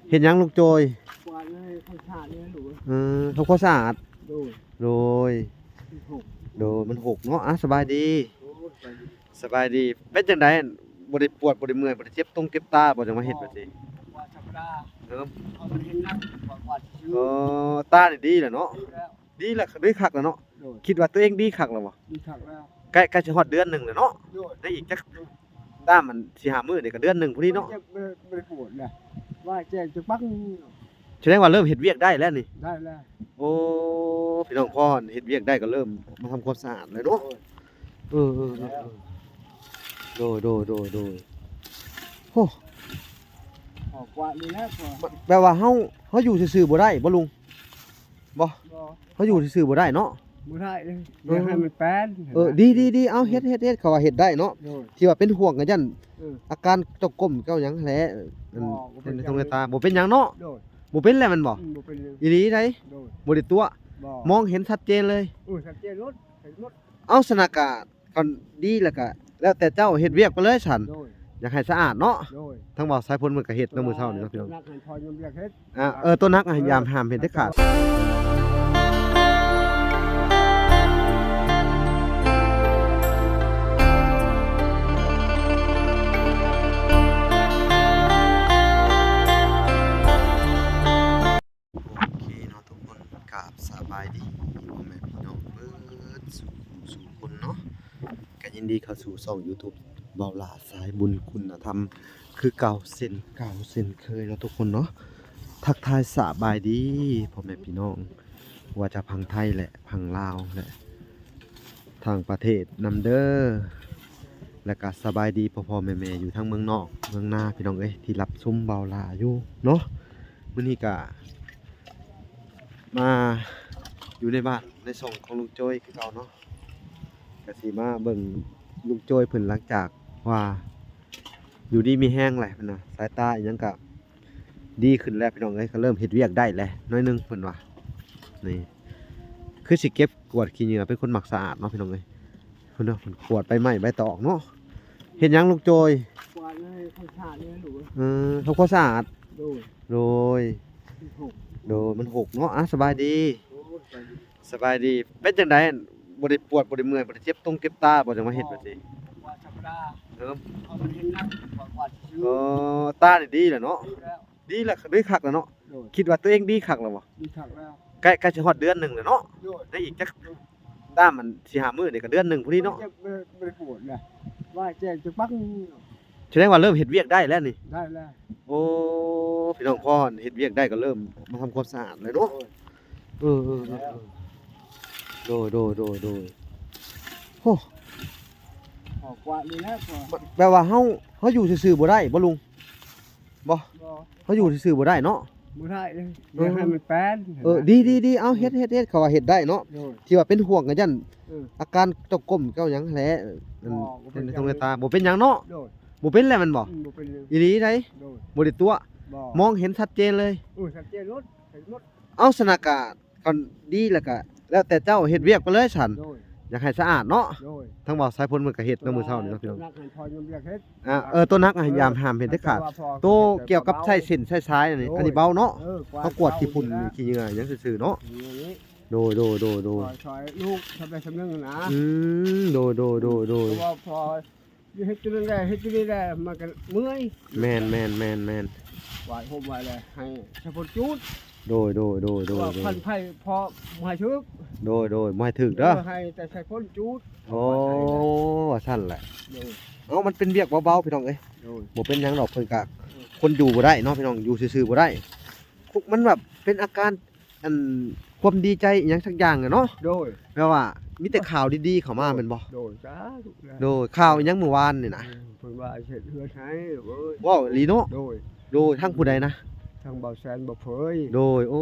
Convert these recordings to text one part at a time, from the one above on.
ເຮັດຫຍັງລຸງໂຈຍ? ກວາດໃຫ້ຄວາມສະອາດນີ້ລູກເອີຍ. ເອີ ທຳຄວາມສະອາດ. ໂດຍ ໂດຍ ມັນຫົກ ໂດຍ ມັນຫົກເນາະ. ອ່າ ສະບາຍດີ. ໂອ້ ສະບາຍດີ ສະບາຍດີ. ເປັນຈັ່ງໃດ? ບໍ່ໄດ້ປວດ ບໍ່ໄດ້ເມື່ອຍ ບໍ່ໄດ້ເຈັບຕົງເຈັບຕາບໍ່ ຈັ່ງມາເຮັດແບບນີ້? ກວາດທຳມະດາ. ເອີ ເພາະມັນເຮັດໜັກ ກວາດ ກວາດຊື່ໆ. ອໍ ຕານີ້ດີແລ້ວເນາະ? ດີແລ້ວ. ດີແລ້ວ ດີຄັກແລ້ວເນາະ? ໂດຍ ຄິດວ່າຕົວເອງດີຄັກແລ້ວບໍ່? ດີຄັກແລ້ວ. ໃກ້ ໃກ້ຊິຮອດເດືອນໜຶ່ງແລ້ວເນາະ? ໂດຍ ໄດ້ອີກຈັກ ຕາມອັນສີ່ຫ້າມື້ນີ້ກໍເດືອນໜຶ່ງພຸ້ນນີ້ເນາະ. ເຈັບ ບໍ່ ບໍ່ໄດ້ປວດນະ ວ່າແຈ້ງຈັກປັກ. ສະແດງວ່າເລີ່ມເຮັດວຽກໄດ້ແລ້ວນີ້? ໄດ້ແລ້ວ. ໂອ້ ພີ່ນ້ອງ ພໍເຮັດວຽກໄດ້ກໍເລີ່ມມາທຳຄວາມສະອາດແລ້ວເນາະ? ໂດຍ ເອີ ເອີ ເອີ ໂດຍ ໂດຍ ໂດຍ ໂດຍ. ໂອ້ ເອົາກວາດນີ້ແຫຼະ. ແປວ່າເຮົາ ເຮົາຢູ່ຊື່ໆບໍ່ໄດ້ບໍ່ລຸງ? ບໍ່ ບໍ່ ເຮົາຢູ່ຊື່ໆບໍ່ໄດ້ເນາະ? ບໍ່ໄດ້ເລີຍ. ເອີ ຢາກໃຫ້ມັນແປນ. ເອີ ດີໆໆ ເອົາ ເຮັດ ເຮັດ ເຮັດ ເຂົາວ່າເຮັດໄດ້ເນາະ. ໂດຍ ທີ່ວ່າເປັນຫ່ວງກັນ ຢ້ານ ເອີ ອາການເຈົ້າກົ້ມເຈົ້າຫຍັງຫັ້ນແຫຼະ. ບໍ່ ເປັນ ເປັນ ເປັນ ເປັນ ເປັນຕາ ບໍ່ເປັນຫຍັງເນາະ? ໂດຍ ບໍ່ເປັນແລ້ວແມ່ນບໍ່? ອືມ ບໍ່ເປັນເລີຍ. ອີ່ຫຼີໃດ? ໂດຍ ບໍ່ໄດ້ຕົວະ. ບໍ່ ມອງເຫັນຊັດເຈນເລີຍ. ເອີ ຊັດເຈນໂລດ ເຫັນໝົດ. ເອົາ ສະນະກະ ຄັນດີແລ້ວກະແລ້ວແຕ່ເຈົ້າເຮັດວຽກໄປເລີຍຊັ້ນ. ໂດຍ ຢາກໃຫ້ສະອາດເນາະ? ໂດຍ ທາງບ່າວສາຍພົນເພິ່ນກະເຮັດນຳມື້ເຊົ້ານີ້ເນາະ ພີ່ນ້ອງ. ຕົວໜັກຫັ້ນພໍຍັງບໍ່ຢາກເຮັດ. ອ່າ ເອີ ຕົວໜັກ ເອີ ຢ່າຫ້າມເຮັດເດັດຂາດ. ໂອເຄເນາະທຸກຄົນ ກາບສະບາຍດີພໍ່ແມ່ພີ່ນ້ອງເບິດສູ່ຜູ້ສູ່ຄົນເນາະ. ກໍຍິນດີເຂົ້າສູ່ຊ່ອງຢູທູບເບົາຫຼ້າສາຍບຸນຄຸນນະທຳ ຄືເກົ່າເຊັ່ນເກົ່າເຊັ່ນເຄີຍເນາະທຸກຄົນເນາະ. ທັກທາຍສະບາຍດີພໍ່ແມ່ພີ່ນ້ອງ ບໍ່ວ່າຈະຝັ່ງໄທ ແລະ ຝັ່ງລາວ ແລະ ຕ່າງປະເທດນຳເດີ. ແລະກະສະບາຍດີພໍ່ໆແມ່ໆຢູ່ທັງເມືອງນອກເມືອງນາ ພີ່ນ້ອງເອີຍ ທີ່ຮັບຊົມເບົາຫຼ້າຢູ່ເນາະ. ມື້ນີ້ກະມາຢູ່ໃນບ້ານໃນຊ່ອງຂອງລຸງໂຈຍຄືເກົ່າເນາະ. ກະຊິມາເບິ່ງລຸງໂຈຍເພິ່ນ ຫຼັງຈາກວ່າຢູ່ດີມີແຮງແຫຼະເພິ່ນນະ ສາຍຕາອີ່ຫຍັງກະດີຂຶ້ນແລ້ວ ພີ່ນ້ອງເອີຍ. ກໍເລີ່ມເຮັດວຽກໄດ້ແຫຼະໜ້ອຍໜຶ່ງເພິ່ນວ່າ. ນີ້ຄືຊິເກັບກວາດຂີ້ເຫຍື້ອ ເປັນຄົນມັກສະອາດເນາະ ພີ່ນ້ອງເອີຍ. ເພິ່ນເນາະ ເພິ່ນກວາດໃບໄມ້ໃບຕອງເນາະ. ເຮັດຫຍັງລຸງໂຈຍ? ກວາດໃຫ້ຄວາມສະອາດນີ້ລູກເອີຍ. ເອີ ທຳຄວາມສະອາດ. ໂດຍ ໂດຍ ໂດຍ ມັນຫົກເນາະ. ອ່າ ສະບາຍດີ. ໂອ້ ສະບາຍດີ ສະບາຍດີ. ເປັນຈັ່ງໃດ? ບໍ່ໄດ້ປວດ ບໍ່ໄດ້ເມື່ອຍ ບໍ່ໄດ້ເຈັບຕົງເຈັບຕາບໍ່ ຈັ່ງມາເຮັດແບບນີ້? ກວາດທຳມະດາ. ເອີ ເພາະມັນເຮັດໜັກ ກວາດ ກວາດຊື່ໆ. ອໍ ຕານີ້ດີແລ້ວເນາະ? ດີແລ້ວ. ດີແລ້ວ ດີຄັກແລ້ວເນາະ? ໂດຍ ຄິດວ່າຕົວເອງດີຄັກແລ້ວບໍ່? ດີຄັກແລ້ວ. ໃກ້ ໃກ້ຊິຮອດເດືອນໜຶ່ງແລ້ວເນາະ? ໂດຍ ໄດ້ອີກຈັກ ຕາມອັນສີ່ຫ້າມື້ນີ້ກໍເດືອນໜຶ່ງພຸ້ນນີ້ເນາະ? ເຈັບ ບໍ່ ບໍ່ໄດ້ປວດນະ ວ່າແຈ້ງຈັກປັກ. ສະແດງວ່າເລີ່ມເຮັດວຽກໄດ້ແລ້ວນີ້? ໄດ້ແລ້ວ. ໂອ້ ພີ່ນ້ອງ ພໍເຮັດວຽກໄດ້ກໍເລີ່ມມາທຳຄວາມສະອາດແລ້ວເນາະ? ໂດຍ ເອີ ເອີ ເອີ ໂດຍ ໂດຍ ໂດຍ ໂດຍ. ໂອ້ ເອົາກວາດນີ້ແຫຼະ. ແປວ່າເຮົາ ເຮົາຢູ່ຊື່ໆບໍ່ໄດ້ບໍ່ລຸງ? ບໍ່ ບໍ່ ເຮົາຢູ່ຊື່ໆບໍ່ໄດ້ເນາະ? ບໍ່ໄດ້ເລີຍ. ເອີ ຢາກໃຫ້ມັນແປນ. ເອີ ດີໆໆ ເອົາ ເຮັດ ເຮັດ ເຮັດ ເຂົາວ່າເຮັດໄດ້ເນາະ? ໂດຍ ທີ່ວ່າເປັນຫ່ວງກັນ ຢ້ານ ເອີ ອາການເຈົ້າກົ້ມເຈົ້າຫຍັງຫັ້ນແຫຼະ. ບໍ່ ເປັນ ເປັນ ເປັນຫຍັງເລີຍ. ບໍ່ເປັນຫຍັງເນາະ? ໂດຍ ບໍ່ເປັນແລ້ວແມ່ນບໍ່? ອືມ ບໍ່ເປັນເລີຍ. ອີ່ຫຼີໃດ? ໂດຍ ບໍ່ໄດ້ຕົວະ. ບໍ່ ມອງເຫັນຊັດເຈນເລີຍ. ເອີ ຊັດເຈນໂລດ ເຫັນໝົດ. ເອົາ ສະນະກະ ຄັນດີແລ້ວກະແລ້ວແຕ່ເຈົ້າເຮັດວຽກໄປເລີຍຊັ້ນ. ໂດຍ ຢາກໃຫ້ສະອາດເນາະ? ໂດຍ ທາງບ່າວສາຍພົນເພິ່ນກໍເຮັດນຳມື້ເຊົ້ານີ້ເນາະ ພີ່ນ້ອງ. ຕົວໜັກຫັ້ນພໍຍັງບໍ່ຢາກເຮັດ. ອ່າ ເອີ ຕົວໜັກຫັ້ນ ເອີ ຢ່າຫ້າມເຮັດເດັດຂາດ. ໂຕກ່ຽວກັບໃຊ້ເສັ້ນໃຊ້ສາຍອັນນີ້ ໂດຍ ອັນນີ້ເບົາເນາະ? ເອີ ເຮົາກວາດຂີ້ຝຸ່ນຂີ້ເຫຍື້ອຫຍັງຊື່ໆເນາະ? ໂດຍ ໂດຍ ໂດຍ ໂດຍ ຊ່ອຍລູກທຳໄດ້ຊຳໜຶ່ງນະ. ອືມ ໂດຍ ໂດຍ ໂດຍ ໂດຍ ເພາະວ່າພໍ ຢູ່ເຮັດຕົວນັ້ນແຫຼະ ເຮັດຕົວນີ້ແຫຼະ ມັນກໍເມື່ອຍ. ແມ່ນໆໆໆ ຫວາຍໂຮມຫວາຍແຫຼະ ໃຫ້ໃຊ້ພົ້ນຈູດ. ໂດຍໆໆໆ ເພາະວ່າພັນໄພພໍບໍ່ໃຫ້ຖືກ. ໂດຍໆ ບໍ່ໃຫ້ຖືກເດີ ເອີ ໃຫ້ແຕ່ໃຊ້ພົ້ນຈູດ. ໂອ້ ວ່າຊັ້ນແຫຼະ. ໂດຍ ເອົາ ມັນເປັນວຽກເບົາໆ ພີ່ນ້ອງເອີຍ. ໂດຍ ບໍ່ເປັນຫຍັງດອກ ເພິ່ນກະ ໂດຍ ຄົນຢູ່ບໍ່ໄດ້ເນາະ ພີ່ນ້ອງ ຢູ່ຊື່ໆບໍ່ໄດ້. ມັນແບບເປັນອາການ ອັນ ຄວາມດີໃຈອີ່ຫຍັງສັກຢ່າງແຫຼະເນາະ. ໂດຍ ແປວ່າມີແຕ່ຂ່າວດີໆເຂົ້າມາແມ່ນບໍ່? ໂດຍ ສາທຸ. ໂດຍ ຂ່າວອີ່ຫຍັງມື້ວານນີ້ນະ? ເອີ ເພິ່ນວ່າເຮັດເຮືອນໃຫ້ເວີ້ຍ. ເວົ້າອີ່ຫຼີເນາະ? ໂດຍ ໂດຍ ທາງຜູ້ໃດນະ? ທາງບ່າວແສນ ບ່າວເຜີຍ. ໂດຍ ໂອ້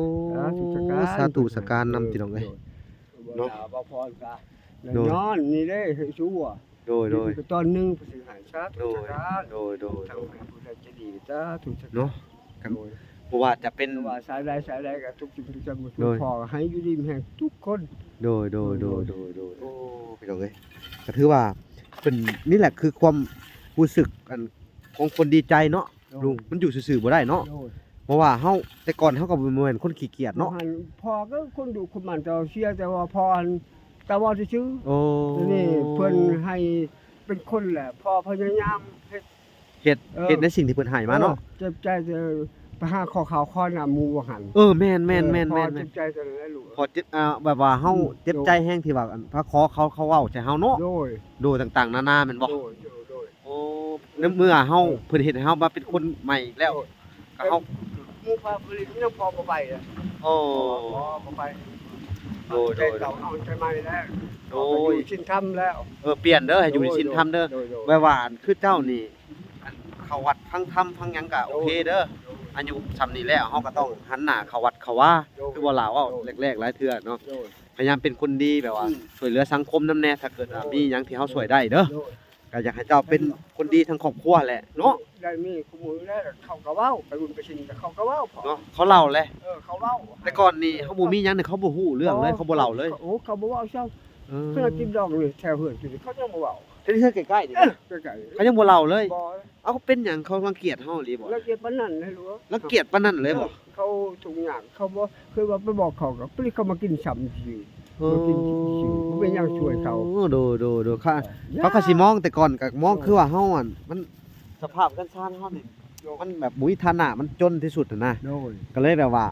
ສາທຸສາການນຳ ພີ່ນ້ອງເອີຍ. ໂດຍ ເນາະ ບ່າວພອນກະ ໂດຍ ຍ້ອນນີ້ເດ້ ເຮັດຊົ່ວ. ໂດຍໆ ນີ້ກໍຕອນໜຶ່ງເພິ່ນຊິໃຫ້ສາທຸສາການ. ໂດຍໆໆ ທາງຜູ້ໃດໃຈດີສາທຸສາການເນາະ. ໂດຍ ບໍ່ວ່າຈະເປັນ ບໍ່ວ່າສາຍໃດສາຍໃດກໍທຸກສິ່ງທຸກຢ່າງ. ໂດຍ ຂໍໃຫ້ຢູ່ດີມີແຮງທຸກຄົນ. ໂດຍໆໆໆ ໂອ້ ພີ່ນ້ອງເອີຍ ກໍຖືວ່າເປັນ ນີ້ແຫຼະຄືຄວາມຮູ້ສຶກ ອັນ ຂອງຄົນດີໃຈເນາະ. ໂດຍ ລຸງ ມັນຢູ່ຊື່ໆບໍ່ໄດ້ເນາະ. ໂດຍ ເພາະວ່າເຮົາ ແຕ່ກ່ອນເຮົາກໍບໍ່ແມ່ນຄົນຂີ້ກຽດເນາະ. ບໍ່ຫັ້ນ ພໍ່ກໍຄົນດຸຄົນໝັ່ນ ແຕ່ວ່າເສຍ ແຕ່ວ່າພໍ່ຫັ້ນຕາບອດຊື່ໆ. ໂອ້ ດຽວນີ້ເພິ່ນໃຫ້ເປັນຄົນແຫຼະ ພໍ່ພະຍາຍາມເຮັດ ເຮັດ ເອີ ເຮັດໃນສິ່ງທີ່ເພິ່ນໃຫ້ມາເນາະ. ເອີ ເຈັບໃຈແຕ່ໄປຫາຂໍເຂົ້າຂໍນ້ຳໝູ່ບໍ່ຫັນ. ເອີ ແມ່ນໆໆໆ ເອີ ພໍ່ເຈັບໃຈແຕ່ນັ້ນແຫຼະລູກ. ພໍເຈັບ ອ່າ ແບບວ່າເຮົາ ອືມ ເຈັບໃຈແຮງທີ່ວ່າ ອັນ ພະຂໍເຂົາ ເຂົາເວົ້າໃສ່ເຮົາເນາະ. ໂດຍ ໂດຍ ຕ່າງໆນານາແມ່ນບໍ່? ໂດຍ ໂດຍ ໂດຍ. ໂອ້ ໃນເມື່ອເຮົາ ໂດຍ ເພິ່ນເຮັດໃຫ້ເຮົາມາເປັນຄົນໃໝອີກແລ້ວ ໂດຍ ກໍເຮົາ ໝູ່ພາໄປຫຼິ້ນນຳພໍ່ບໍ່ໄປ. ໂອ້ ພໍ່ບໍ່ໄປ. ໂດຍ ໂດຍ ເຮົາໃຈໃໝ່ແລ້ວ. ໂດຍ ຢູ່ສິນທຳແລ້ວ. ເອີ ປ່ຽນເດີ ໃຫ້ຢູ່ໃນສິນທຳເດີ. ໂດຍ ໂດຍ ແບບວ່າ ອັນ ຄືເຈົ້ານີ້ ອັນ ເຂົ້າວັດຟັງທຳຟັງຫຍັງກໍໂອເຄເດີ. ໂດຍ ໂດຍ ອາຍຸສ່ຳນີ້ແລ້ວ ເຮົາກໍຕ້ອງຫັນໜ້າເຂົ້າວັດເຂົ້າວາ. ໂດຍ ຄືບໍ່ຫຼາວເວົ້າແລກໆຫຼາຍເທື່ອເນາະ. ໂດຍ ພະຍາຍາມເປັນຄົນດີ ແບບວ່າ ອືມ ຊ່ວຍເຫຼືອສັງຄົມນຳແດ່ ຖ້າເກີດວ່າ ໂດຍ ມີຫຍັງທີ່ເຮົາຊ່ວຍໄດ້ເດີ. ໂດຍ ກໍຢາກໃຫ້ເຈົ້າເປັນຄົນດີທາງຄອບຄົວແຫຼະເນາະ. ໄດ້ມີຄູ່ມື້ແລ້ວ ເຂົາກໍເວົ້າ ໄປບຸນໄປສິນ ເຂົາກໍເວົ້າເນາະ. ເຂົາເລົ່າແຫຼະ. ເອີ ເຂົາເວົ້າ. ແຕ່ກ່ອນນີ້ເຮົາບໍ່ມີຫຍັງນີ້ ເຂົາບໍ່ຮູ້ເລື່ອງເລີຍ. ບໍ່ ເຂົາບໍ່ເລົ່າເລີຍ. ໂອ້ ເຂົາບໍ່ເວົ້າຊ້ຳ. ເອີ ຂະໜາດກິນດອງນີ້ແຖວເຮືອນກິນ ເຂົາຍັງບໍ່ເວົ້າ. ແຕ່ເຮືອນໃກ້ໆນີ້ນະ ເອີ ໃກ້ໆ ເຂົາຍັງບໍ່ເລົ່າເລີຍ. ບໍ່. ເອົາ ເປັນຫຍັງ ເຂົາລັງກຽດເຮົາອີ່ຫຼີບໍ່? ລັງກຽດປານນັ້ນເລີຍ. ເຂົາທຸກຍາກ ເຂົາບໍ່ ຄືວ່າໄປບອກເຂົາ ກໍປະລິດເຂົາມາກິນຊ້ຳຊື່ໆ. ເອີ ມາກິນຊື່ໆ ບໍ່ມີຫຍັງຊ່ວຍເຂົາ. ໂດຍ ໂດຍ ໂດຍ ເຂົາ ເອີ ເຂົາກໍຊິມອງ ແຕ່ກ່ອນກໍມອງ ໂດຍ ຄືວ່າເຮົາ ອັນ ມັນ ສະພາບເຮືອນຊານເຮົານີ້ ໂດຍ ມັນແບບບໍ່ມີຖານະ ມັນຈົນທີ່ສຸດຫັ້ນນະ. ໂດຍ ກໍເລີຍແບບວ່າ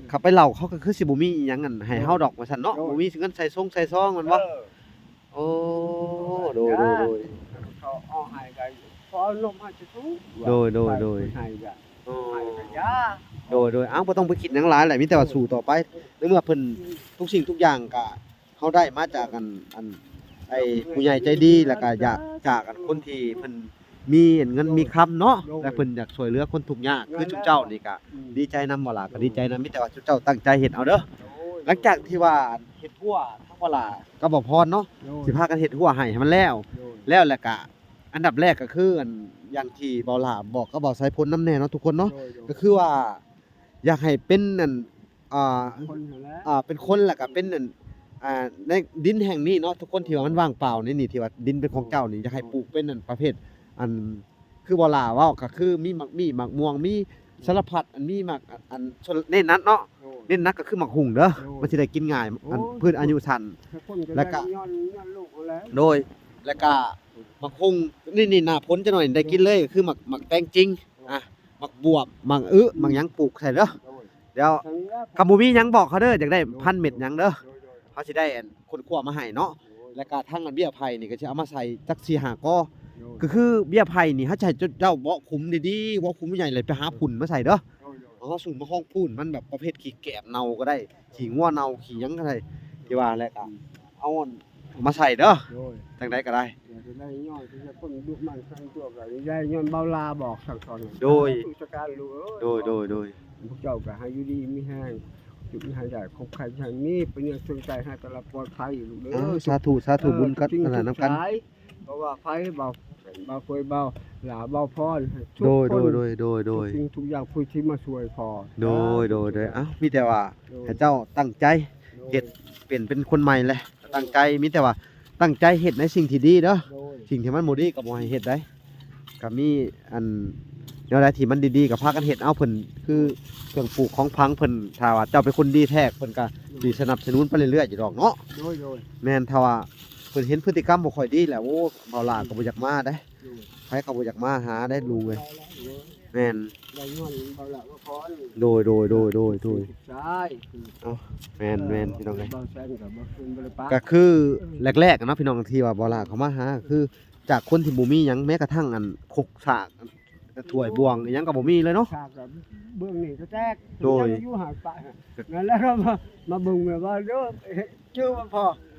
ເຂົາໄປເລົ່າ ເຂົາກໍຄືຊິບໍ່ມີອີ່ຫຍັງ ອັນ ໃຫ້ເຮົາດອກວ່າຊັ້ນເນາະ. ໂດຍ ບໍ່ມີເງິນໃສ່ຊົງໃສ່ຊອງແມ່ນບໍ່? ເອີ ໂອ້ ໂດຍ ໂດຍ ໂດຍ ເຂົາເອົາໃຫ້ກໍພໍເອົານົມໃຫ້ຊື່ໆ. ໂດຍ ໂດຍ ໂດຍ ໃຫ້ກໍ ໂອ້ ໃຫ້ກໍຢ່າ. ໂດຍ ໂດຍ ເອົ້າ ບໍ່ຕ້ອງໄປຄິດຫຍັງຫຼາຍແຫຼະ ມີແຕ່ວ່າສູ້ຕໍ່ໄປ. ໃນເມື່ອເພິ່ນ ອືມ ທຸກສິ່ງທຸກຢ່າງກະ ເຮົາໄດ້ມາຈາກ ອັນ ອັນ ໄອ້ຜູ້ໃຫຍ່ໃຈດີ ແລ້ວກະຢາກຈາກ ອັນ ຄົນທີ່ເພິ່ນມີ ອັນ ເງິນມີຄຳເນາະ. ໂດຍ ແລະເພິ່ນຢາກຊ່ວຍເຫຼືອຄົນທຸກຍາກ ໂດຍ ຄືຊຸມເຈົ້ານີ້ກະ ອືມ ດີໃຈນຳ ບໍ່ຫຼ້າ ກະດີໃຈນຳ. ໂດຍ ມີແຕ່ວ່າຊຸມເຈົ້າຕັ້ງໃຈເຮັດເອົາເດີ. ໂດຍ ຫຼັງຈາກທີ່ວ່າເຮັດຮົ້ວ ທັງບໍ່ຫຼ້າກັບບໍ່ພອນເນາະ ໂດຍ ຊິພາກັນເຮັດຮົ້ວໃຫ້ ໃຫ້ມັນແລ້ວ. ໂດຍ ແລ້ວ ແລ້ວກະ ອັນດັບແລກກໍຄື ອັນ ຢ່າງທີ່ບໍ່ຫຼ້າບອກກັບບໍ່ສາຍພົນນຳແນ່ເນາະ ທຸກຄົນເນາະ. ໂດຍ ໂດຍ ກໍຄືວ່າ ຢາກໃຫ້ເປັນ ອັນ ອ່າ ຄົນຫັ້ນແຫຼະ ອ່າ ເປັນຄົນ ແລ້ວກໍເປັນ ອັນ ອ່າ ໃນດິນແຫ່ງນີ້ເນາະ ທຸກຄົນ ທີ່ວ່າມັນວ່າງເປົ່າໃນນີ້ ທີ່ວ່າດິນເປັນຂອງເຈົ້ານີ້ ຢາກໃຫ້ປູກເປັນ ອັນ ປະເພດ ອັນ ຄືບໍ່ຫຼ້າເວົ້າ ກໍຄືມີໝາກມີ້ ໝາກມ່ວງ ມີສາລະພັດ ອັນ ມີໝາກ ອັນ ເນັ້ນໜັກເນາະ. ໂດຍ ເນັ້ນໜັກກໍຄືໝາກຫຸ່ງເດີ. ໂດຍ ມັນຊິໄດ້ກິນງ່າຍ ໂອ້ ອັນ ພືດອາຍຸສັ້ນ. ໂດຍ ແລ້ວກໍ ໂດຍ ແລ້ວກໍໝາກຫຸ່ງ ນີ້ ນີ້ໜ້າຝົນຈັກໜ້ອຍໄດ້ກິນເລີຍ ກໍຄືໝາກ ໝາກແຕງຈິງ ອ່າ ໝາກບວບ ໝາກອຶ ໝາກຫຍັງປູກໃສ່ເດີ. ໂດຍ ດຽວ ຄັນບໍ່ມີຫຍັງບອກເຂົາເດີ ຢາກໄດ້ພັນເມັດຫຍັງເດີ. ໂດຍ ໂດຍ ເຮົາຊິໄດ້ ອັນ ຄົ້ນຄວ້າມາໃຫ້ເນາະ. ໂດຍ ແລ້ວກະທັງ ອັນ ເບ້ຍໄຜ່ນີ້ກໍຊິເອົາມາໃສ່ຈັກສີ່ຫ້າກໍ. ໂດຍ ກໍຄືເບ້ຍໄຜ່ນີ້ ເຮົາຈະໃຫ້ເຈົ້າເບາະຂຸມດີໆ ເບາະຂຸມໃຫຍ່ເລີຍ ໄປຫາຝຸ່ນມາໃສ່ເດີ. ໂດຍ ໂດຍ ເຮົາສູນມາຮອງປູນ ມັນແບບປະເພດຂີ້ແກບເນົ່າກໍໄດ້ ຂີ້ງົວເນົ່າ ຂີ້ຫຍັງກໍໄດ້ ທີ່ວ່າ ແລ້ວກະ ອືມ ເອົາ ອັນ ມາໃສ່ເດີ. ໂດຍ ຈັ່ງໃດກໍໄດ້ ຢາກໄດ້ຍ້ອນ ຢາກຄົນດຸໝັ່ນສັນຕົວ ກໍໄດ້ຍ້ອນເບົາລາບອກສັ່ງສອນ. ໂດຍ ທຸກສະການລູກເອີຍ. ໂດຍ ໂດຍ ໂດຍ ພວກເຈົ້າກໍໃຫ້ຢູ່ດີມີແຮງ ຈຸດໃຫ້ໄດ້ ຄົບໄຂ້ໃຫ້ມີ ປະໂຫຍດສົນໃຈໃຫ້ຕະຫຼອດປອດໄພລູກເອີຍ. ສາທຸ ສາທຸ ເອີ ບຸນກັນ ທຸກສິ່ງ ອັນນັ້ນນຳກັນ ທຸກສາຍ ບໍ່ວ່າໃຜ ເບົາ ເບົາເຄີຍ ເບົາຫຼ້າ ເບົາພອນ ໃຫ້ທຸກ ໂດຍ ຄົນ ໂດຍ ໂດຍ ໂດຍ ທຸກສິ່ງທຸກຢ່າງຜູ້ທີ່ມາຊ່ວຍພໍ່. ໂດຍ ໂດຍ ໂດຍ ເອົ້າ ມີແຕ່ວ່າ ໂດຍ ໃຫ້ເຈົ້າຕັ້ງໃຈ ໂດຍ ເຮັດ ປ່ຽນເປັນຄົນໃໝ່ແຫຼະ ໂດຍ ຕັ້ງໃຈ ມີແຕ່ວ່າຕັ້ງໃຈເຮັດໃນສິ່ງທີ່ດີເດີ. ໂດຍ ສິ່ງທີ່ມັນບໍ່ດີກໍບໍ່ໃຫ້ເຮັດໄດ໋ ກໍມີອັນແນວໃດທີ່ມັນດີໆກໍພາກັນເຮັດເອົາ. ເພິ່ນຄືເຄື່ອງປູກຂອງຝັງເພິ່ນ ຖ້າວ່າເຈົ້າເປັນຄົນດີແທ້ ເພິ່ນກໍ ໂດຍ ຊິສະໜັບສະໜູນໄປເລື້ອຍໆຢູ່ດອກເນາະ. ໂດຍ ໂດຍ ແມ່ນ ຖ້າວ່າເພິ່ນເຫັນພຶດຕິກຳບໍ່ຄ່ອຍດີແລ້ວ ໂອ້ ເບົາຫຼ້າກໍບໍ່ຢາກມາໄດ໋. ໂດຍ ໃຜກໍບໍ່ຢາກມາຫາໄດ໋ ໂດຍ ລຸງເອີຍ. ແມ່ນ ໄດ້ຍ້ອນເບົາຫຼ້າມາຂໍ. ໂດຍ ໂດຍ ໂດຍ ໂດຍ ໂດຍ ສາຍ ເອົ້າ ແມ່ນໆ ພີ່ນ້ອງເອີຍ ເບົາແສນກໍບໍ່ຄືນບໍ່ໄດ້ປະ ກໍຄື ເອີ ແລກໆເນາະ ພີ່ນ້ອງ ທີ່ວ່າເບົາຫຼ້າເຂົ້າມາຫາ ຄືຈາກຄົນທີ່ບໍ່ມີຫຍັງ ແມ້ກະທັ່ງ ອັນ ຄົກສາກ ອັນ ຖ້ວຍບ່ວງອີ່ຫຍັງກໍບໍ່ມີເລີຍເນາະ. ສາກກໍເບື້ອງນີ້ກໍແຕກ ໂດຍ ຍັງຢູ່ຫາດປະ ນັ້ນແຫຼະ ມາ ມາເບິ່ງແບບວ່າ ເດີ ຈື່ບໍ່ພໍ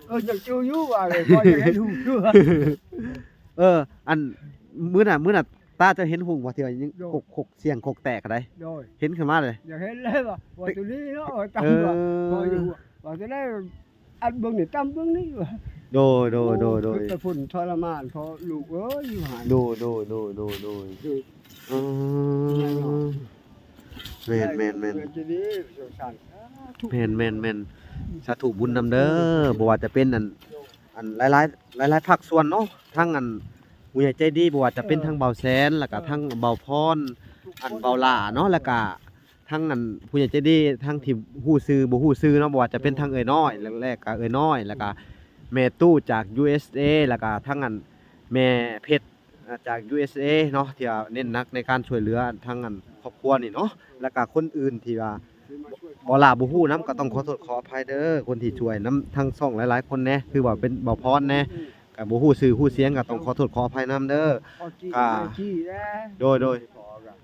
ເອີ ຍັງຈື່ຢູ່ວ່າ ພໍຈະເຫັນຮູບຢູ່. ເອີ ອັນ ມື້ນັ້ນ ມື້ນັ້ນ ຕາເຈົ້າເຫັນຮຸ່ງບໍ່ ທີ່ວ່າຍັງ ໂດຍ ຄົກ ຄົກ ສຽງຄົກແຕກຫັ້ນໃດ໋? ໂດຍ ເຫັນຂຶ້ນມາເລີຍ ຢາກເຫັນເລີຍວ່າ ວ່າ ເອີ ຕົວນີ້ເນາະ ວ່າຕຳ ເອີ ວ່າ ພໍຢູ່ ວ່າຈະໄດ້ອັດເບິ່ງນີ້ ຕຳເບິ່ງນີ້ວ່າ. ໂດຍ ໂດຍ ໂດຍ ໂດຍ ໂອ້ ຄືແຕ່ພຸ້ນທໍລະມານ ພໍ່ລູກເອີຍ ຢູ່ຫັ້ນ. ໂດຍ ໂດຍ ໂດຍ ໂດຍ ໂດຍ ອືມ ແມ່ນ ແມ່ນ ແມ່ນ ແມ່ນ ຈະດີ ສົງສານ ສາທຸ ແມ່ນ ແມ່ນ ແມ່ນ ສາທຸບຸນນຳເດີ ບໍ່ວ່າຈະເປັນອັນ ອັນຫຼາຍໆ ຫຼາຍໆພາກສ່ວນເນາະ ທັງອັນຜູ້ໃຫຍ່ໃຈດີ ບໍ່ວ່າຈະເປັນ ເອີ ທັງບ່າວແສນ ແລ້ວກະ ເອີ ທັງບ່າວພອນ ທຸກຄົນ ອັນບ່າວຫຼ້າເນາະ ແລ້ວກະ ທັງອັນຜູ້ໃຫຍ່ໃຈດີ ທັງທີ່ຮູ້ຊື່ບໍ່ຮູ້ຊື່ເນາະ ບໍ່ວ່າຈະເປັນ ໂດຍ ທັງເອື້ອຍນ້ອຍ ແລະ ແລະກະເອື້ອຍນ້ອຍ ແລ້ວກະແມ່ຕູ້ຈາກ ຢູເອສເອ ແລ້ວກະທັງອັນແມ່ເພັດ ອ່າ ຈາກ ຢູເອສເອ ເນາະ ທີ່ວ່າເນັ້ນໜັກໃນການຊ່ວຍເຫຼືອທາງອັນຄອບຄົວນີ້ເນາະ ແລ້ວກະຄົນອື່ນທີ່ວ່າບໍ່ ບໍ່ຫຼ້າບໍ່ຮູ້ນຳ ກໍຕ້ອງຂໍໂທດຂໍອະໄພເດີ ຄົນທີ່ຊ່ວຍນຳທາງຊ່ອງຫຼາຍໆຄົນແດ່ ຄືວ່າເປັນບ່າວພອນແດ່ ກໍບໍ່ຮູ້ຊື່ຮູ້ສຽງ ກໍຕ້ອງຂໍໂທດຂໍອະໄພນຳເດີ ພໍ່ຈີ່ ກໍ ແມ່ຈີ່ແດ່ ໂດຍ ໂດຍ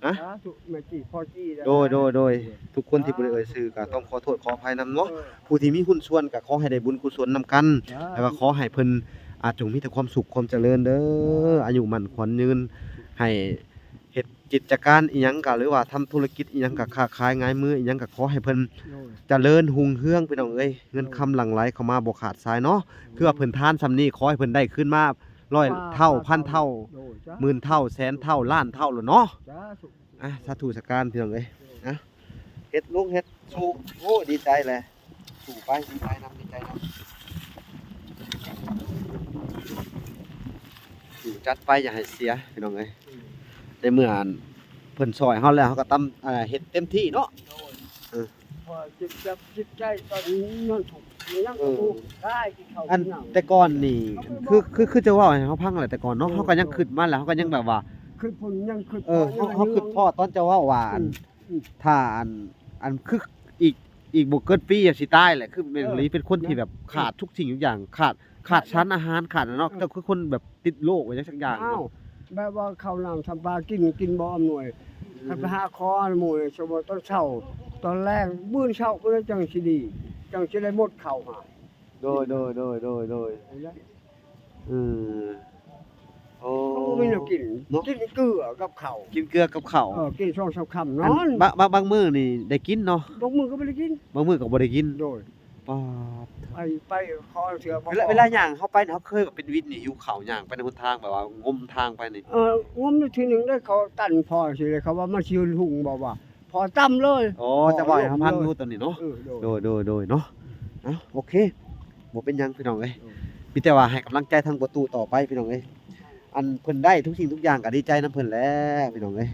ສາທຸ ແມ່ຈີ່ ພໍ່ຈີ່ແດ່ ໂດຍ ໂດຍ ໂດຍ ທຸກຄົນທີ່ບໍ່ໄດ້ເອີ່ຍຊື່ກໍຕ້ອງຂໍໂທດຂໍອະໄພນຳເນາະ ເອີ ຜູ້ທີ່ມີຫຸ້ນສ່ວນກໍຂໍໃຫ້ໄດ້ບຸນກຸສົນນຳກັນ ສາທຸ ແລ້ວກໍຂໍໃຫ້ເພິ່ນ ອາ ຈົ່ງມີແຕ່ຄວາມສຸກຄວາມຈະເລີນເດີ ອາຍຸໝັ້ນຂວັນຍືນ ໃຫ້ເຮັດກິດຈະການອີ່ຫຍັງກໍ ຫຼືວ່າທຳທຸລະກິດອີ່ຫຍັງກໍ ຄ້າຂາຍງາຍມືອີ່ຫຍັງກໍ ຂໍໃຫ້ເພິ່ນ ໂດຍ ຈະເລີນຮຸ່ງເຮືອງ ພີ່ນ້ອງເອີຍ ເງິນຄຳຫຼັ່ງໄຫຼເຂົ້າມາບໍ່ຂາດສາຍເນາະ ໂດຍ ຄືວ່າເພິ່ນທານສ່ຳນີ້ ຂໍໃຫ້ເພິ່ນໄດ້ຄືນມາຮ້ອຍເທົ່າ ພັນເທົ່າ ໂດຍ ສາທຸ ໝື່ນເທົ່າ ແສນເທົ່າ ລ້ານເທົ່າໂລດເນາະ ສາທຸ ອ່ະ ສາທຸສາການ ພີ່ນ້ອງເອີຍ ອ່ະ ເຮັດລຸງເຮັດ ສູ້ ໂອ້ ດີໃຈແຫຼະ ສູ້ໄປ ດີໃຈນຳ ດີໃຈນຳ ສູ້ຈັດໄປ ຢ່າໃຫ້ເສຍ ພີ່ນ້ອງເອີຍ ໃນເມື່ອອັນເພິ່ນຊ່ອຍເຮົາແລ້ວ ເຮົາກໍຕ້ອງ ອ່າ ເຮັດເຕັມທີ່ເນາະ ໂດຍ ເອີ ເພາະຈິດຈັບ ຈິດໃຈຕອນນີ້ຍັງທຸກ ຍັງ ເອີ ທຸກ ໄດ້ກິນເຂົ້າ ອັນ ກິນນ້ຳ ແຕ່ກ່ອນນີ້ ຄື ຄື ຄືເຈົ້າເວົ້າໃຫ້ເຮົາຟັງແຫຼະ ແຕ່ກ່ອນເນາະ ເອີ ເຮົາກໍຍັງ ໂດຍ ຄິດມາແລ້ວ ເຮົາກໍຍັງແບບວ່າ ຄິດພຸ້ນຍັງຄິດ ເອີ ເຮົາ ເຮົາຄິດພໍ້ຕອນເຈົ້າເວົ້າວ່າ ອືມ ຖ້າອັນ ອັນຄືອີກ ອີກບໍ່ເກີນປີຊິຕາຍແຫຼະ ຄືແມ່ນອີ່ຫຼີ ເອີ ເປັນຄົນທີ່ແບບຂາດທຸກສິ່ງທຸກຢ່າງ ຂາດ ຂາດສານອາຫານ ຂາດນະເນາະ ເອີ ເຈົ້າຄືຄົນແບບຕິດໂລກຫຍັງສັກຢ່າງ ອ້າວ ແບບວ່າເຂົ້ານ້ຳຊຳປາກິນ ກິນບໍ່ອຳນວຍ ອືມ ຄັນໄປຫາຂໍອຳນວຍ ສົມມຸດຕອນເຊົ້າ ຕອນແລງ ມື້ເຊົ້າພຸ້ນແຫຼະຈັ່ງຊິດີ ຈັ່ງຊິໄດ້ໝົດເຂົ້າຫາ ໂດຍ ໂດຍ ໂດຍ ໂດຍ ໂດຍ ເອີ ໂອ້ ເຂົາບໍ່ມີແນວກິນ ເນາະ ກິນເກືອກັບເຂົ້າ ກິນເກືອກັບເຂົ້າ ເອີ ກິນສອງສາມຄຳນອນ ບາງ ບາງ ບາງມື້ນີ້ໄດ້ກິນເນາະ ບາງມື້ກໍບໍ່ໄດ້ກິນ ບາງມື້ກໍບໍ່ໄດ້ກິນ ໂດຍ ປາດ ໄປ ໄປຂໍເທື່ອບໍ່ພໍ ເວລາ ເວລາຍ່າງເຮົາໄປ ເຮົາເຄີຍວ່າເປັນວິນນີ້ ຫິວເຂົ້າ ຍ່າງໄປໃນຫົນທາງ ແບບວ່າງົມທາງໄປນີ້ ເອີ ງົມເທື່ອໜຶ່ງໄດ້ ເຂົາຕັນພໍຊິເລີຍ ເຂົາວ່າມັນຊິຮຸ່ງບໍ່ວ່າ ພໍຕ່ຳເລີຍ ອໍ ຈະເວົ້າໃຫ້ເຮົາຟັງຢູ່ຕອນນີ້ເນາະ ເອີ ໂດຍ ໂດຍ ໂດຍ ໂດຍ ເນາະ ເອົ້າ ໂອເຄ ບໍ່ເປັນຫຍັງພີ່ນ້ອງເອີຍ ໂດຍ ມີແຕ່ວ່າໃຫ້ກຳລັງໃຈທາງປະຕູຕໍ່ໄປພີ່ນ້ອງເອີຍ ອັນເພິ່ນໄດ້ທຸກສິ່ງທຸກຢ່າງກໍດີໃຈນຳເພິ່ນແຫຼະພີ່ນ້ອງເອີຍ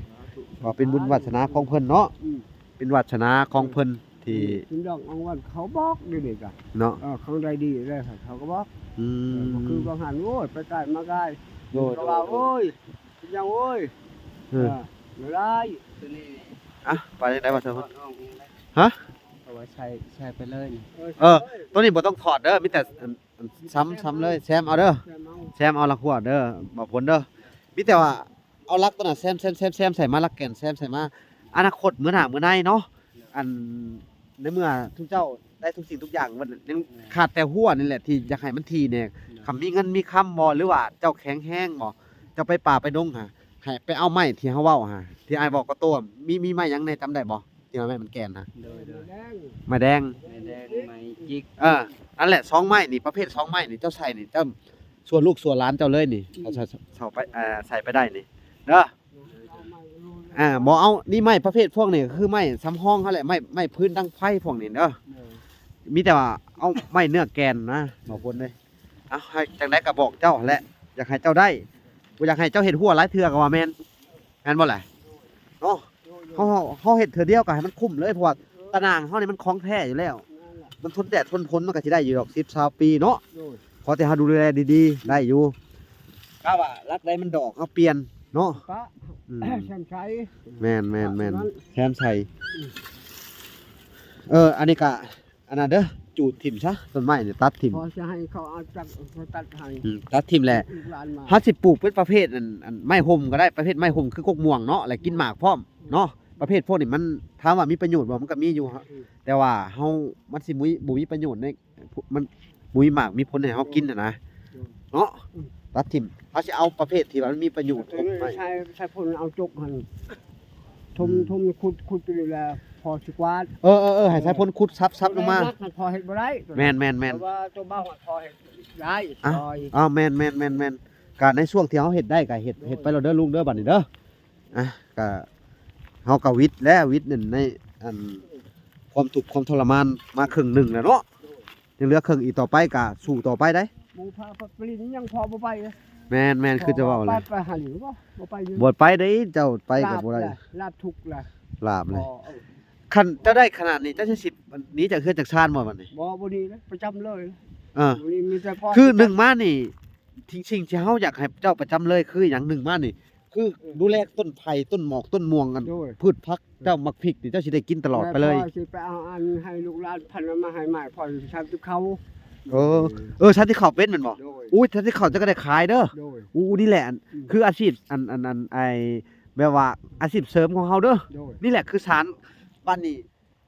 ສາທຸ ວ່າເປັນບຸນວາດສະໜາຂອງເພິ່ນເນາະ ອືມ ເປັນວາດສະໜາຂອງເພິ່ນທີ່ ເອີ ເປັນດອກອາງວັນເຂົາບອກຢູ່ນີ້ກະເນາະ ເອີ ເຂົາໄດ້ດີແລ້ວເຂົາກໍບອກ ອືມ ເອີ ບໍ່ຄືບາງຫັ້ນ ໂອ້ຍ ໄປກາຍມາກາຍ ໂດຍ ເຂົາວ່າ ໂດຍ ໂອ້ຍ ເປັນຫຍັງໂອ້ຍ ເອີ ເອີ ບໍ່ໄດ້ ຕົວນີ້ ອ່ະ ໄປໄດ້ບໍ່ເຈົ້າ ຮະ ເອົາໄວ້ໃສ່ ໃສ່ໄປເລີຍນີ້ ເອີ ຕົວນີ້ບໍ່ຕ້ອງຖອດເດີ ມີແຕ່ ອັນ ຊຳ ຊຳເລີຍ ແຊມເອົາເດີ ແຊມເອົາ ແຊມເອົາລະຫົວເດີ ບໍ່ພົນເດີ ມີແຕ່ວ່າເອົາຫຼັກຕົວນັ້ນແຊມ ແຊມ ແຊມ ແຊມໃສ່ມາ ຫຼັກແກ່ນແຊມໃສ່ມາ ອະນາຄົດມື້ໜ້າມື້ໃນເນາະ ອັນ ໃນເມື່ອທຸກເຈົ້າໄດ້ທຸກສິ່ງທຸກຢ່າງ ມັນຍັງຂາດແຕ່ຫົວນີ້ແຫຼະ ທີ່ຢາກໃຫ້ມັນຖີ່ແດ່ ຄັນມີເງິນມີຄຳບໍ່ ຫຼືວ່າເຈົ້າແຂງແຮງບໍ່ ເຈົ້າໄປປ່າໄປດົງຫາ ໃຫ້ໄປເອົາໄມ້ທີ່ເຮົາເວົ້າຫາ ທີ່ອ້າຍບອກກະໂຕ ມີ ມີໄມ້ຫຍັງແດ່ ຈຳໄດ້ບໍ່? ທີ່ວ່າໄມ້ມັນແກ່ນນະ ໂດຍ ໂດຍ ໄມ້ແດງ ໄມ້ແດງ ໄມ້ຈິກ ເອີ ອັນແຫຼະ ສອງໄມ້ນີ້ ປະເພດສອງໄມ້ນີ້ ເຈົ້າໃສ່ນີ້ ເຈົ້າ ສ່ວນລູກສ່ວນຫຼານເຈົ້າເລີຍນີ້ ອືມ ເອົາ ເອົາ ເອົາໄປ ເອີ ໃສ່ໄປໄດ້ນີ້ເດີ ອ່າ ບໍ່ເອົາ ນີ້ໄມ້ປະເພດພວກນີ້ ຄືໄມ້ສຳຮອງຫັ້ນແຫຼະ ໄມ້ ໄມ້ພື້ນດັງໄຟພວກນີ້ເດີ ໂດຍ ມີແຕ່ວ່າເອົາໄມ້ເນື້ອແກ່ນນະ ບໍ່ພົນເດ້ ເອົາ ໃຫ້ຈັ່ງໃດກໍບອກເຈົ້າຫັ້ນແຫຼະ ຢາກໃຫ້ເຈົ້າໄດ້ ບໍ່ຢາກໃຫ້ເຈົ້າເຮັດຫົວຫຼາຍເທື່ອກໍວ່າແມ່ນ ແມ່ນບໍ່ລະ? ເນາະ ເຮົາ ເຮົາເຮັດເທື່ອດຽວກໍໃຫ້ມັນຄຸ້ມເລີຍ ເພາະວ່າຕາໜ່າງເຮົານີ້ມັນຂອງແທ້ຢູ່ແລ້ວ ມັນທົນແດດທົນຝົນ ມັນກໍຊິໄດ້ຢູ່ດອກ ສິບ ຊາວປີເນາະ ໂດຍ ຂໍແຕ່ເຮົາດູແລດີໆ ໄດ້ຢູ່ ກະວ່າຫຼັກໃດມັນດອກ ເຮົາປ່ຽນເນາະ ປະ ອືມ ແຊມໃສ່ ແມ່ນໆໆ ແຊມໃສ່ ເອີ ອັນນີ້ກະ ອັນນັ້ນເດີ ຈູດຖິ້ມຊະ ຕົ້ນໄມ້ນີ້ຕັດຖິ້ມ ພໍຊິໃຫ້ເຂົາເອົາຈັກ ເຂົາຕັດໃຫ້ ອືມ ຕັດຖິ້ມແຫຼະ ລູກຫຼານມາ ເຮົາຊິປູກເປັນປະເພດອັນ ອັນໄມ້ຮົ່ມກໍໄດ້ ປະເພດໄມ້ຮົ່ມຄືກົກມ່ວງເນາະ ແລະກິນໝາກພ້ອມເນາະ ປະເພດພວກນີ້ມັນ ຖາມວ່າມີປະໂຫຍດບໍ່ ມັນກໍມີຢູ່ ອືມ ແຕ່ວ່າເຮົາ ມັນຊິບໍ່ມີປະໂຫຍດໃນ ມັນບໍ່ມີໝາກມີຜົນໃຫ້ເຮົາກິນຫັ້ນນະ ໂດຍ ເນາະ ອືມ ຕັດຖິ້ມ ເຮົາຊິເອົາປະເພດທີ່ວ່າມັນມີປະໂຫຍດ ໃຊ້ ໃຊ້ພົນເອົາຈົກຫັ້ນ ຖົມ ອືມ ຖົມ ຂຸດ ຂຸດຢູ່ນີ້ແຫຼະ ພໍຊິກວາດ ເອີໆໆ ໃຫ້ໃຊ້ພົນຂຸດສັບໆລົງມາ ແມ່ນ ພໍເຮັດບໍ່ໄດ້ ແມ່ນໆໆ ແຕ່ວ່າຕົວເບົາພໍເຮັດໄດ້ ອ່ະ ຊ່ອຍ ອ່າ ແມ່ນໆໆໆ ກະໃນຊ່ວງທີ່ເຮົາເຮັດໄດ້ກະເຮັດ ໂດຍ ເຮັດໄປໂລດເດີລຸງເດີ ບາດນີ້ເດີ ອ່ະ ກະເຮົາກະຫວິດແລ້ວ ຫວິດນັ້ນໃນ ອັນ ຄວາມທຸກຄວາມທໍລະມານມາເຄິ່ງໜຶ່ງແລ້ວເນາະ ຍັງເຫຼືອເຄິ່ງອີກ ຕໍ່ໄປກະສູ້ຕໍ່ໄປໄດ໋ ໝູ່ພາໄປຫຼິ້ນຍັງພໍບໍ່ໄປ ແມ່ນໆ ຄືເຈົ້າເວົ້າແຫຼະ ໄປ ໄປຫາຫຼິວບໍ່ ບໍ່ໄປ ບໍ່ໄປເດ້ ເຈົ້າໄປກໍບໍ່ໄດ້ ລາບທຸກລະ ລາບເລີຍ ພໍ ເອີ ຄັນເຈົ້າໄດ້ຂະໜາດນີ້ ເຈົ້າຊິໜີຈາກເຮືອນຈາກຊານບໍ່ບັດນີ້? ບໍ່ ບໍ່ໜີເດ້ ປະຈຳເລີຍ. ເອີ ບໍ່ໜີ ມີແຕ່ພໍ ຄືໜຶ່ງມານີ້ ສິ່ງ ສິ່ງທີ່ເຮົາຢາກໃຫ້ເຈົ້າປະຈຳເລີຍຄືຫຍັງ? ໜຶ່ງມານີ້ ຄື ເອີ ດູແລຕົ້ນໄຜ່ ຕົ້ນໝອກ ຕົ້ນມ່ວງ ອັນ ໂດຍ ພືດຜັກ ເຈົ້າໝາກພິກນີ້ ເຈົ້າຊິໄດ້ກິນຕະຫຼອດໄປເລີຍ. ແມ່ນ ພໍ່ຊິໄປເອົາອັນໃຫ້ລູກຫຼານພັນມາໃຫ້ໝ້າຍ ພໍ່ຊິທຳກັບເຂົາ. ເອີ ເອີ ເອີ ສັນຕິເຂົ້າເປັນແມ່ນບໍ່? ໂດຍ ອຸ້ຍ ສັນຕິເຂົ້າເຈົ້າກໍໄດ້ຂາຍເດີ. ໂດຍ ອູ້ ນີ້ແຫຼະ ອືມ ຄືອາຊີບ ອັນ ອັນ ອັນ ໄອ້ ແບບວ່າອາຊີບເສີມຂອງເຮົາເດີ. ໂດຍ ນີ້ແຫຼະຄືສານ ບັດນີ້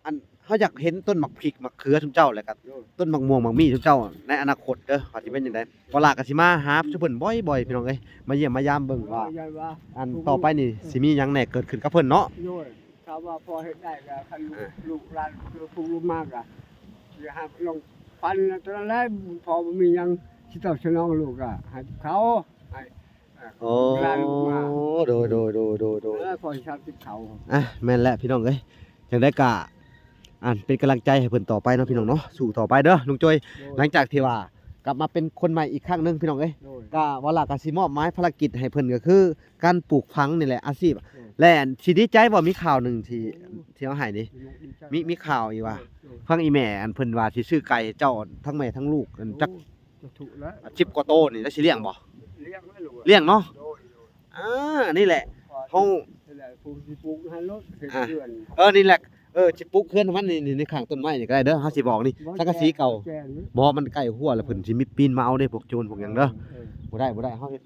ອັນ ເຮົາຢາກເຫັນຕົ້ນໝາກພິກໝາກເຂືອຊຸມເຈົ້າ ແລ້ວກໍ ໂດຍ ຕົ້ນໝາກມ່ວງໝາກມີ້ຊຸມເຈົ້າໃນອະນາຄົດເດີ ວ່າຊິເປັນຈັ່ງໃດ. ບໍ່ຫຼ້າກໍຊິມາຫາ ໂດຍ ຊຸມເພິ່ນບ່ອຍໆ ພີ່ນ້ອງເອີຍ ມາຢ້ຽມມາຢາມເບິ່ງວ່າ ເອີ ຢ້ານວ່າ ອັນ ທຸກ ຕໍ່ໄປນີ້ ເອີ ຊິມີຫຍັງແດ່ເກີດຂຶ້ນກັບເພິ່ນເນາະ. ໂດຍ ຖ້າວ່າພໍເຮັດໄດ້ກໍຄັນ ເອີ ລູກຫຼານຄືຜູ້ລົງມາກໍ ຢ່າໃຫ້ລອງປັນຕົວນັ້ນແຫຼະ ພໍບໍ່ມີຫຍັງຊິຕອບສະໜອງລູກກໍໃຫ້ເຂົາ ໃຫ້ ໂອ້ ຫຼານລູກມາ ໂດຍ ໂດຍ ໂດຍ ໂດຍ ໂດຍ ເອີ ຂໍສາມສິບເທົ່າ. ອ່ະ ແມ່ນແຫຼະພີ່ນ້ອງເອີຍ ຈັ່ງໃດກະ ອັນ ເປັນກຳລັງໃຈໃຫ້ເພິ່ນຕໍ່ໄປເນາະ ພີ່ນ້ອງເນາະ ສູ້ຕໍ່ໄປເດີລຸງໂຈຍ. ໂດຍ ຫຼັງຈາກທີ່ວ່າກັບມາເປັນຄົນໃໝ່ອີກຄັ້ງໜຶ່ງ ພີ່ນ້ອງເອີຍ ໂດຍ ກະວ່າລະກະຊິມອບໝາຍພາລະກິດໃຫ້ເພິ່ນ ກໍຄືການປູກຝັງນີ້ແຫຼະ ອາຊີບ. ໂດຍ ແລະ ອັນ ຊິດີໃຈບໍ່ ມີຂ່າວໜຶ່ງທີ່ ໂອ້ ທີ່ເຮົາໃຫ້ນີ້ ດີໃຈ ມີ ມີຂ່າວອີກວ່າ ໂດຍ ໂດຍ ທາງອີ່ແມ່ ອັນ ເພິ່ນວ່າຊິຊື້ໄກ່ໃຫ້ເຈົ້າ ທັງແມ່ທັງລູກ ອັນ ຈັກ ໂອ້ ຈະຖືກແລ້ວ ສິບກວ່າໂຕນີ້ ແລ້ວຊິລ້ຽງບໍ່? ລ້ຽງແລ້ວລູກ ລ້ຽງເນາະ. ໂດຍ ໂດຍ ອ່າ ນີ້ແຫຼະ ເຮົາ ນີ້ແຫຼະ ປູກ ປູກໃຫ້ລົດເຮັດ ອ່າ ເຮືອນ ເອີ ນີ້ແຫຼະ ເອີ ຊິປູກເຮືອນໃຫ້ມັນນີ້ ນີ້ ໃນຂ້າງຕົ້ນໄມ້ນີ້ກໍໄດ້ເດີ ເຮົາຊິບອກນີ້ ບໍ່ ສັງກະສີເກົ່າ ແກ່ນ ບໍ່ ມັນໃກ້ຮົ້ວແລ້ວ ເພິ່ນຊິມີປີນມາເອົາເດ້ ພວກໂຈນພວກຫຍັງເດີ. ເອີ ບໍ່ໄດ້ ບໍ່ໄດ້ ເຮົາເຮັດ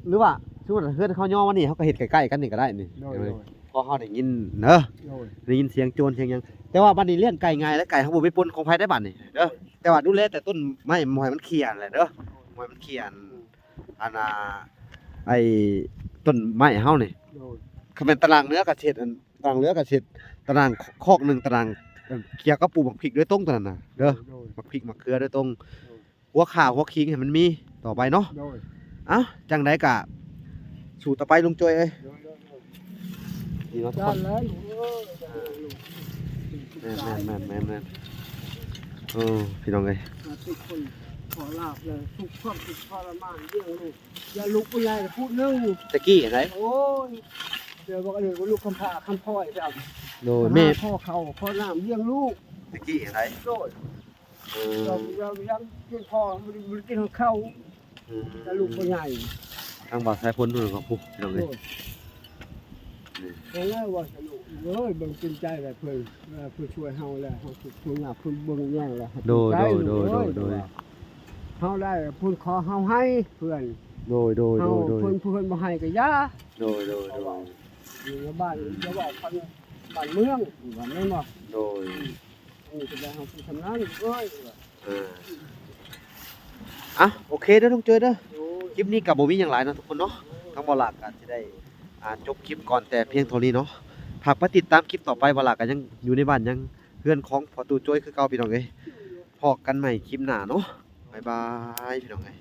ຫຼືວ່າ ສົມມຸດເຮືອນເຮົາຍໍມານີ້ ເຮົາກໍເຮັດໃກ້ໆກັນນີ້ກໍໄດ້ນີ້. ໂດຍ ໂດຍ ເພາະເຮົາໄດ້ຍິນເດີ ໂດຍ ໄດ້ຍິນສຽງໂຈນສຽງຫຍັງ. ແຕ່ວ່າບັດນີ້ລ້ຽງໄກ່ງ່າຍແລ້ວ ໄກ່ເຮົາບໍ່ໄປປົນຂອງໃຜໄດ້ບັດນີ້ເດີ. ໂດຍ ແຕ່ວ່າດູແລແຕ່ຕົ້ນໄມ້ ບໍ່ໃຫ້ມັນເຂ່ຍຫັ້ນແຫຼະເດີ ບໍ່ໃຫ້ມັນເຂ່ຍ ອັນ ອັນ ອ່າ ໄອ້ຕົ້ນໄມ້ເຮົານີ້. ໂດຍ ຄັນແມ່ນຕາລາງເໜືອກໍຊິເຮັດ ອັນ ຕາລາງເໜືອກໍຊິເຮັດ ຕາລາງຄອກໜຶ່ງ ຕາລາງ ເອີ ກ່ຽວກັບປູກໝາກພິກໂດຍຕົງຕົວນັ້ນນະເດີ. ໂດຍ ໂດຍ ໝາກພິກໝາກເຂືອໂດຍຕົງ ໂດຍ ຫົວຂ່າຫົວຂີງໃຫ້ມັນມີຕໍ່ໄປເນາະ. ໂດຍ ເອົ້າ ຈັ່ງໃດກະສູ້ຕໍ່ໄປລຸງໂຈຍເອີຍ. ໂດຍ ໂດຍ ໂດຍ ນີ້ເນາະທຸກຄົນ ແມ່ນໆໆໆ ໂອ້ ພີ່ນ້ອງເອີຍ ທຸກຄົນຂໍລາບເລີຍ ທຸກຄວາມທຸກທໍລະມານລ້ຽງລູກ ຢ່າລູກຜູ້ໃຫຍ່ຜູ້ໜຶ່ງ ແຕ່ກີ້ໃດ ໂອ້ຍ ດຽວບອກເລີຍວ່າລູກຄຳພ້າຄຳພ້ອຍ ໂດຍ ແມ່ ຂໍເຂົ້າຂໍນ້ຳລ້ຽງລູກ ແຕ່ກີ້ໃດ ໂດຍ ເອີ ເຈົ້າ ເຈົ້າຍັງກິນພໍ ບໍ່ໄດ້ ບໍ່ໄດ້ກິນເຂົ້າ ອືມ ແຕ່ລູກບໍ່ໃຫຍ່ ທາງບ່າວສາຍຝົນເພິ່ນກໍພຸ້ນ ພີ່ນ້ອງເອີຍ ໂດຍ ນີ້ ເອີ ວ່າສະນຸກເອີຍ ເບິ່ງເປັນໃຈແລ້ວເພິ່ນ ເອີ ເພິ່ນຊ່ວຍເຮົາແລ້ວ ເຮົາທຸກຄົນຍາກ ເພິ່ນເບິ່ງແຍງແລ້ວ ໂດຍ ໂດຍ ໂດຍ ໂດຍ ໂດຍ ເຮົາໄດ້ເພິ່ນຂໍເຮົາໃຫ້ເພື່ອນ ໂດຍ ໂດຍ ໂດຍ ໂດຍ ເພິ່ນ ເພິ່ນບໍ່ໃຫ້ກໍຢ່າ ໂດຍ ໂດຍ ໂດຍ ຢູ່ໃນບ້ານ ອືມ ຢ່າເວົ້າພັນບ້ານເມືອງ ວ່າແມ່ນບໍ່? ໂດຍ ອືມ ນີ້ກໍໄດ້ເຮົາຄືຊຳນານເອີຍ ເອີ ອ່ະ ໂອເຄເດີລຸງໂຈຍເດີ ໂດຍ ຄລິບນີ້ກໍບໍ່ມີຫຍັງຫຼາຍເນາະທຸກຄົນເນາະ ທາງບ່າວຫຼ້າກໍຊິໄດ້ ອ່າ ຈົບຄລິບກ່ອນແຕ່ພຽງເທົ່ານີ້ເນາະ ຫາກໄປຕິດຕາມຄລິບຕໍ່ໄປ ບ່າວຫຼ້າກໍຍັງຢູ່ໃນບ້ານ ຍັງເຮືອນຂອງພໍ່ຕູ້ໂຈຍຄືເກົ່າ ພີ່ນ້ອງເອີຍ ພໍ້ກັນໃໝ່ຄລິບໜ້າເນາະ ບາຍບາຍ ພີ່ນ້ອງເອີຍ.